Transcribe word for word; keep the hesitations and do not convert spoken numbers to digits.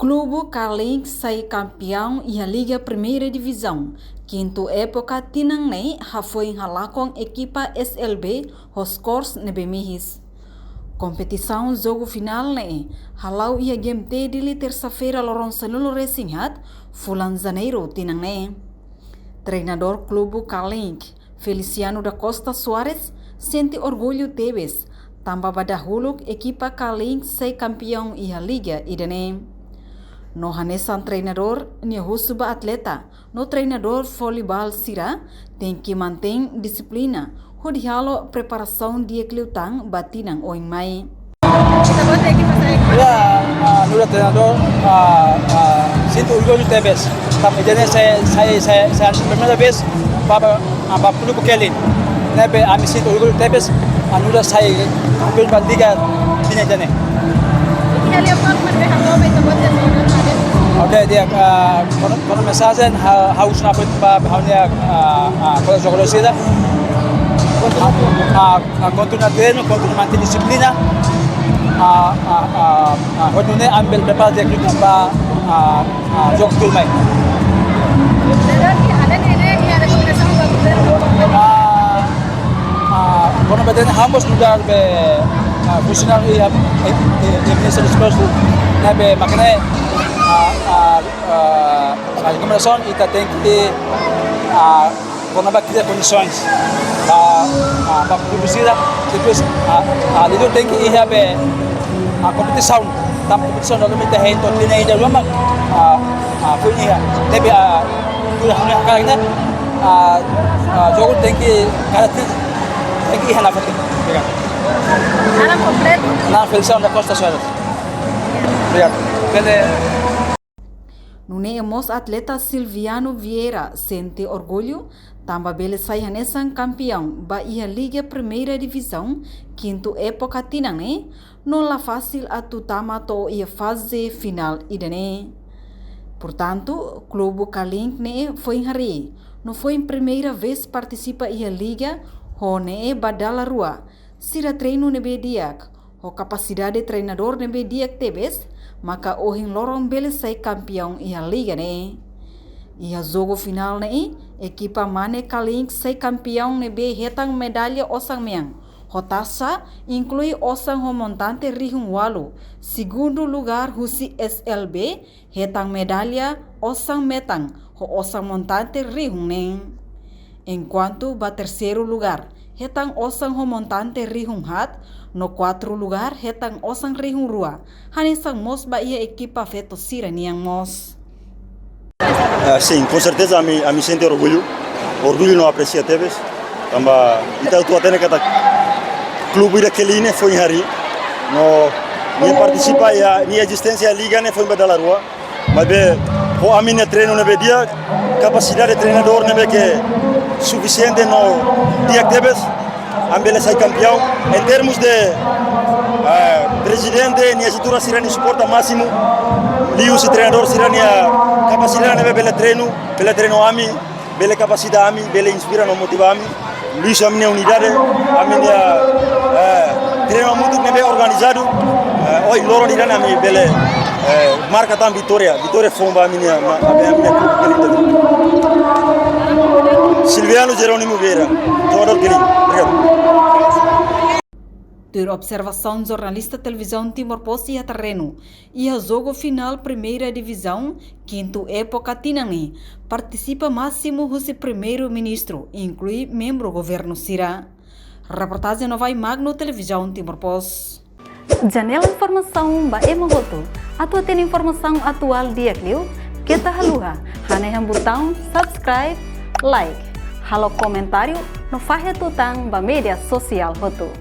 Klubu Carlin sai kampeaun iha Liga Primeira Divizaun, kintu époka tinan ne'e hafoin halakon ekipa S L B ho skor ne'ebé mihis. Kompetisaun jogu finál ne'e hala'o iha G M T Dili tersa-feira loron sanulu-resin-haat fulan Janeiru tinan ne'e. Treinadór klubu Carlin, Feliciano da Costa Soares, sente orgullu tebes tanba ba dahuluk ekipa Carlin sai kampeaun iha liga ida-ne'e. No hanesan treinadór nia husu ba atleta no treinadór voleibol sira tenke mantein dixiplina hodi halo preparasaun di'ak liután ba tinan oin mai. Ita-boot ekipa sai. Ya, ah, nu'udar treinadór, ah, ah, sinto orgullu tebes. Tanba ida-ne'e sai, sai, sai, sai primeira vez ba, ba, ah, ba klubu Carlin. Ne'ebé ami sinto orgullu tebes, ah, nu'udar sai kampeaun ba liga tinan ida-ne'e. Ita-nia liafuan ne'ebé hato'o ba ita-boot jogadór sira? Oke, di'ak, ah, kona-, kona mensajen, ha'u, ha'u husu nafatin ba, ba ha'u-nia, ah, ah, kolega jogadór sira. Ah, ah, ah, kontinua treinu, kontinua mantein dixiplina. Ah, ah, ah, ah, kontinua ami bele prepara di'ak liután ba, ah, ah, jogu tuirmai. Ada ni, ada ni, ada ni, ada ni, ada ni. Ah, ah, kona-ba ida-ne'e ha'u mós nu'udar be, ah, funsionáriu iha, eh, eh, eh, Ministériu Desportu, ne'ebé mak ne'e, ah, ah, ah, ah, rekomendasaun ita tenke, ah, kona-ba kria kondisaun ba, ah, ba klubu sira, depois, ah, ah, liuliu tenke iha be, ah, kompetisaun, tanba kompetisaun dala ruma ita hein to'o tinan ida rua mak, ah, ah, foin iha. Ne'ebé, ah, tuir ha'u-nia hakarak ne'e, ah, ah, jogu tenke, kada tinan tenke iha nafatin. Obrigadu. Naran kompletu? Naran Feliciano da Costa Soares. Obrigadu. Bele. Nune'e mós atleta Silviano Vieira sente orgullu, tanba bele sai hanesan kampeaun ba iha Liga Primeira Divizaun, kintu époka tinan ne'e, no la fasil atu tama to'o iha faze finál ida-ne'e. Portantu, klubu Carlin ne'e foin harii, no foin primeira vez partisipa iha liga, ho ne'e ba dala rua, sira treinu ne'ebé di'ak, ho kapasidade treinadór ne'ebé di'ak tebes, maka ohin loron bele sai kampeaun iha liga ne'e. Iha jogu finál ne'e, ekipa mane Carlin sai kampeaun ne'ebé hetan medalla osan-mean, ho tasa, inklui osan ho montante rihun ualu, segundu lugár husi S L B, hetan medalla osan-metan ho osan montante rihun neen. Enkuantu ba terseiru lugár, hetan osan ho montante rihun haat, no kuartu lugár hetan osan rihun rua, hanesan mós ba iha ekipa feto sira-nian mós. Ah, sin, konserteza ami, ami sente orgullu, orgullu no apresia tebes, tanba ita atu hatene katak klube ida Carlin ne'e foin harii, no nia partisipa iha, nia ezisténsia liga ne'e foin ba dala rua. Maibé, ho ami-nia treinu ne'ebé di'ak, kapasidade treinadór ne'ebé ke sufisiente no di'ak tebes, ami bele sai kampeaun. Em termos de, eh, prezidente, nia estrutura sira-nia suporta másimu, liuhusi treinadór sira-nia kapasidade ne'ebé bele treinu, bele treinu ami, bele kapasita ami, bele inspira no motiva ami. Liuhusi ami-nia unidade, ami-nia, eh, treinu hamutuk ne'ebé organizadu, eh, ohin loron ida-ne'e ami bele, eh, marka tan vitória, vitória foun ba ami-nia, ma-, ami, ami-nia klube Carlin. Silviano Jerónimo Vieira, jogadór Carlin. Obrigadu. Tuir observasaun jornalista Televizaun Timor Post iha terrenu, iha jogu finál Primeira Divizaun, kintu époka tinan ne'e, partisipa másimu husi Primeiru-Ministru, inklui membru governu sira. Reportajen Novai Magno, Televizaun Timor Post. Janela informasaun ba ema hotu. Atu hatene informasaun atuál di'ak liu, keta haluha hanehan butaun subscribe, like, halo komentáriu, no fahe tutan ba média sosiál hotu.